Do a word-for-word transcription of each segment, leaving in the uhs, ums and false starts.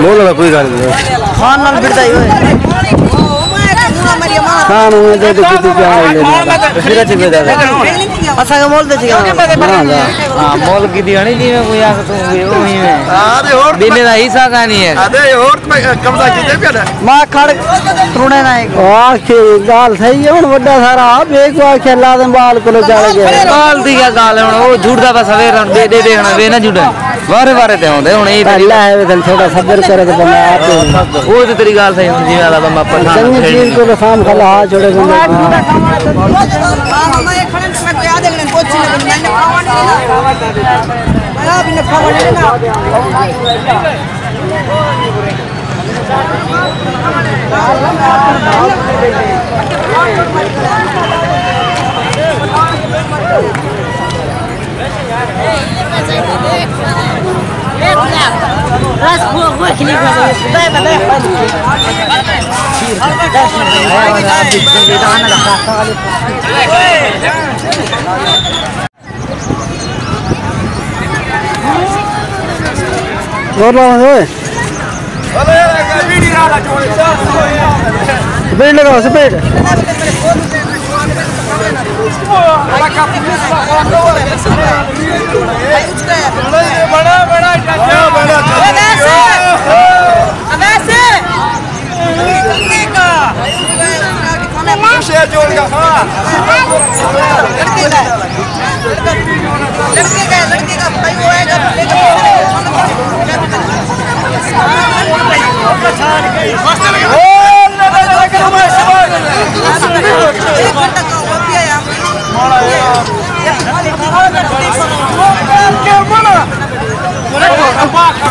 بولو نا، کوئی گالھ نہیں۔ خان نال بھڑدا ہی ہوئے۔ خان ہوئے تے کتی کیا ہوئے؟ پھر اچھی کوئی دادا۔ اساں کے مول تے چیکا۔ ہاں، ہاں۔ ہاں، مول کی دی ہنی جی میں کوئی آکھ تو ہوئی ہوئی میں۔ دینے دا حصہ کا نہیں ہے۔ ادے، اور قبضہ کیتے پیا نا۔ ماں کھڑ تروڑے نہ ایک۔ آکھ کے گالھ صحیح ہے، ہن وڈا سارا آپ ایک آکھ کے لازم بال کولو چڑھ گیا۔ بال دی کیا گالھ ہے، ہن او جھڑدا بس سویر ہن دے دے دے ہن وے نہ جھڑا۔ وارے وارے تے ہوندے ہن اے اللہ ہے، وے چھوٹا صبر کرے تے بندہ آپ۔ او تے تیری گالھ صحیح ہن جی والا بندہ پٹھان چنگی چیز کو خام خلا ہا چھوڑے بندے۔ زور لگا دے۔ سپیڈ لگاؤ، سپیڈ۔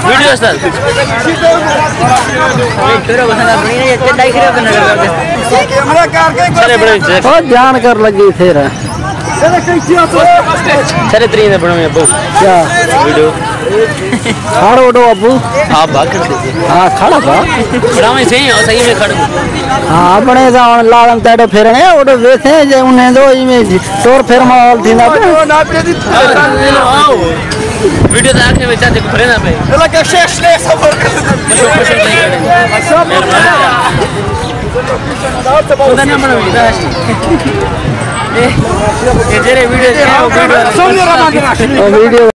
ویڈیو سر۔ او جان کر لگی پھر۔ سر، اتنی نے بناویں ابو۔ کیا؟ ویڈیو۔ کھڑ اڈو ابو۔ آپ بھاگ کر دیتے۔ ہاں، کھڑا با۔ بناویں صحیح ہے، صحیح میں کھڑ۔ ہاں، اپنے دا ہن لازم تیڈو پھرنے، اڈو ویسے جے انہیں دو ایویں ٹور پھر ماحول تھیندا پیا۔ ویڈیو تے آکھے وچ آتے کھڑے نہ پے۔ اللہ کا شیخ شیخ سفر کر۔ جیڑے ویڈیو، ویڈیو۔ او ویڈیو۔